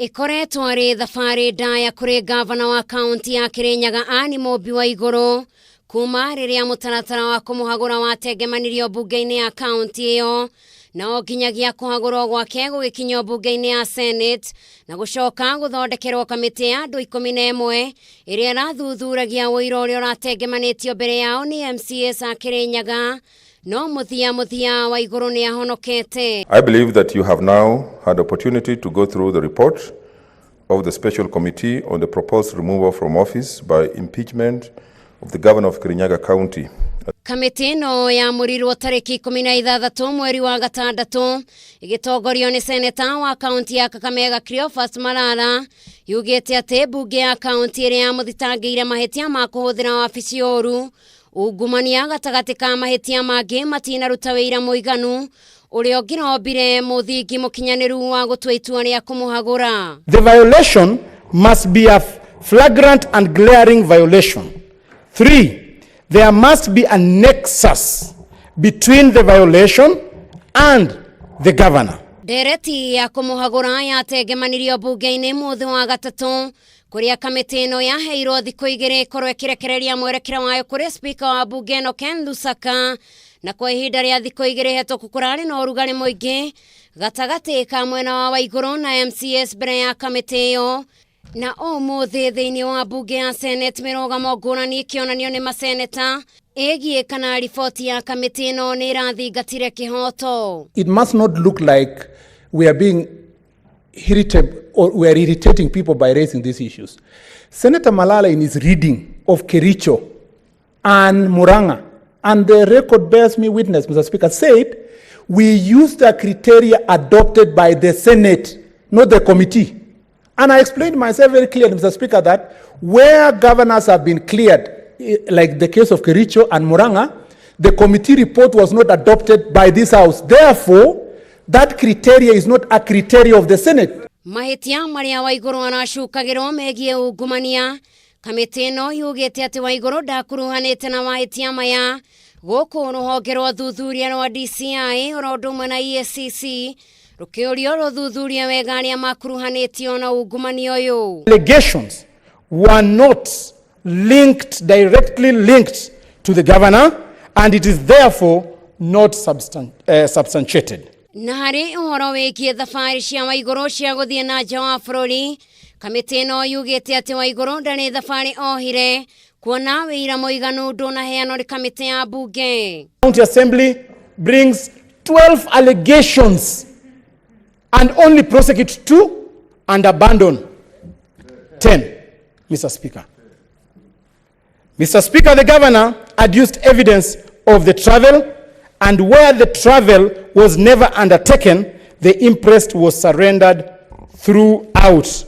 Ĩkoretwo arĩ thabarĩ ndaya kũrĩ ngavana wa kaunti ya Kirinyaga Anne Mũmbi Waigũrũ kuma rĩrĩa mũtaratara wa kũmũhagũra watengemanirio mbunge-inĩ ya kaunti ĩyo na o nginyagia kũhagũrwo gwake gũgĩkinyio mbunge-inĩ ya Senate na gũcoka gũthondekerwo kamĩtĩ ya andũ 11 ĩrĩa ĩrathuthuragia ũira ũrĩa ũratengemanĩtio mbere yao nĩ MCAs a Kirinyaga, no mũthia mũthia Waigũrũ nĩ ahonokete. I believe that you have now had opportunity to go through the report of the Special Committee on the proposed removal from office by impeachment of the Governor of Kirinyaga County. Kamĩtĩ ĩno yamũrirwo tarĩki 16 mweri wa gatandatũ ĩgĩtongorio nĩ seneta wa kaunti ya Kakamega Cleophas Malala. Yugĩte atĩ mbunge ya kaunti ĩrĩa yamũthitangĩire mahĩtia ma kũhũthĩra wabici ũru, ungumania gatagatĩ ka mahĩtia mangĩ, matinaruta wĩira mũiganu ũrĩa ũngĩrombire mũthingi mũkinyanĩru wa gũtua itua rĩa kũmũhagũra. The violation must be a flagrant and glaring violation. Three, there must be a nexus between the violation and the governor. Ndereti ya kũmũhagũra yatengemanirio mbunge-inĩ mũthĩ wa gatatũ kũrĩa kamĩtĩ ĩno yaheirwo thikũ 2 ĩkorwo ĩkĩrekereria mwerekera wayo kũrĩ spika wa mbunge ĩno Ken Lusaka. Na kwa ihinda rĩa thikũ 2 hetũku kũrarĩ na ũrugarĩ mũingĩ gatagatĩ ka mwena wa Waigũrũ na MCAs mbere ya kamĩtĩ ĩyo. Na ũmũthĩ thĩinĩ wa mbunge ya Senate mĩrũgamo ngũrani ĩkĩonanio nĩ maseneta ĩgiĩ kana riboti ya kamĩtĩ ĩno nĩ ĩrathingatire kĩhoto. It must not look like we are being irritable or we are irritating people by raising these issues. Senator Malala, in his reading of Kericho and Muranga, and the record bears me witness, Mr. Speaker, said we used the criteria adopted by the Senate, not the committee. And I explained myself very clearly, Mr. Speaker, that where governors have been cleared, like the case of Kericho and Muranga, the committee report was not adopted by this House. Therefore, that criteria is not a criteria of the Senate. Mahĩtia marĩa Waigũrũ aracukagĩrwo megiĩ ungumania, kamĩtĩ ĩno yugĩte atĩ Waigũrũ ndakuruhanĩte na mahĩtia maya, gũkũ rũhonge rwa thuthuria rwa DCI oro ũndũ ũmwe na EACC rũkĩũrio rũthuthurie wega arĩa makuruhanĩtio na ungumania ũyũ. Allegations were not linked, directly linked to the governor, and it is therefore not substantiated. Na harĩ ũhoro wĩgiĩ thabarĩ cia Waigũrũ cia gũthiĩ na nja wa bũrũri, kamĩtĩ ĩno yugĩte atĩ Waigũrũ ndarĩ thabarĩ ohire, kuona wĩira mũiganu ndũnaheanwo nĩ kamĩtĩ ya mbunge. County Assembly brings 12 allegations and only prosecute two and abandon 10, Mr. Speaker. Mr. Speaker, the governor adduced evidence of the travel, and where the travel was never undertaken, the imprest was surrendered throughout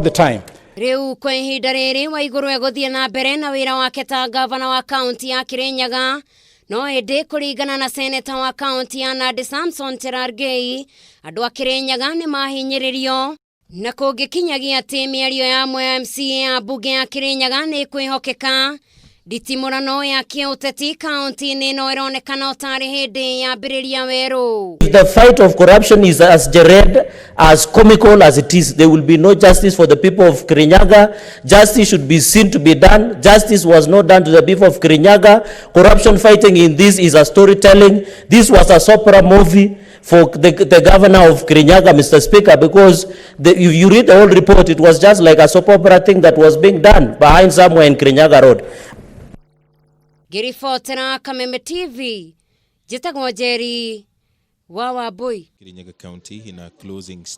the time. Rĩu kwa ihinda rĩrĩ Waigũrũ egũthiĩ na mbere na wĩra wake ta ngavana wa kaunti ya Kirinyaga, no ĩndĩ kũringana na seneta wa kaunti ya Nandi Samson Cherargei, andũ a Kirinyaga nĩ mahinyĩrĩrio na kũngĩkinyagia atĩ mĩario ya amwe a MCA ya mbunge ya Kirinyaga nĩ ĩkwĩhokeka, nditimũrano ya kĩũteti kaunti-inĩ ĩno ĩronekana o tarĩ hĩndĩ yambĩrĩria werũ. If the fight of corruption is as jared, as comical as it is, there will be no justice for the people of Kirinyaga. Justice should be seen to be done. Justice was not done to the people of Kirinyaga. Corruption fighting in this is a storytelling. This was a soap opera movie for the governor of Kirinyaga, Mr. Speaker, because if you read the whole report, it was just like a soap opera thing that was being done behind somewhere in Kirinyaga Road. Ngĩribotera Kameme TV, njĩtagwo Njeri wa Wambui. Kirinyaga County in a closing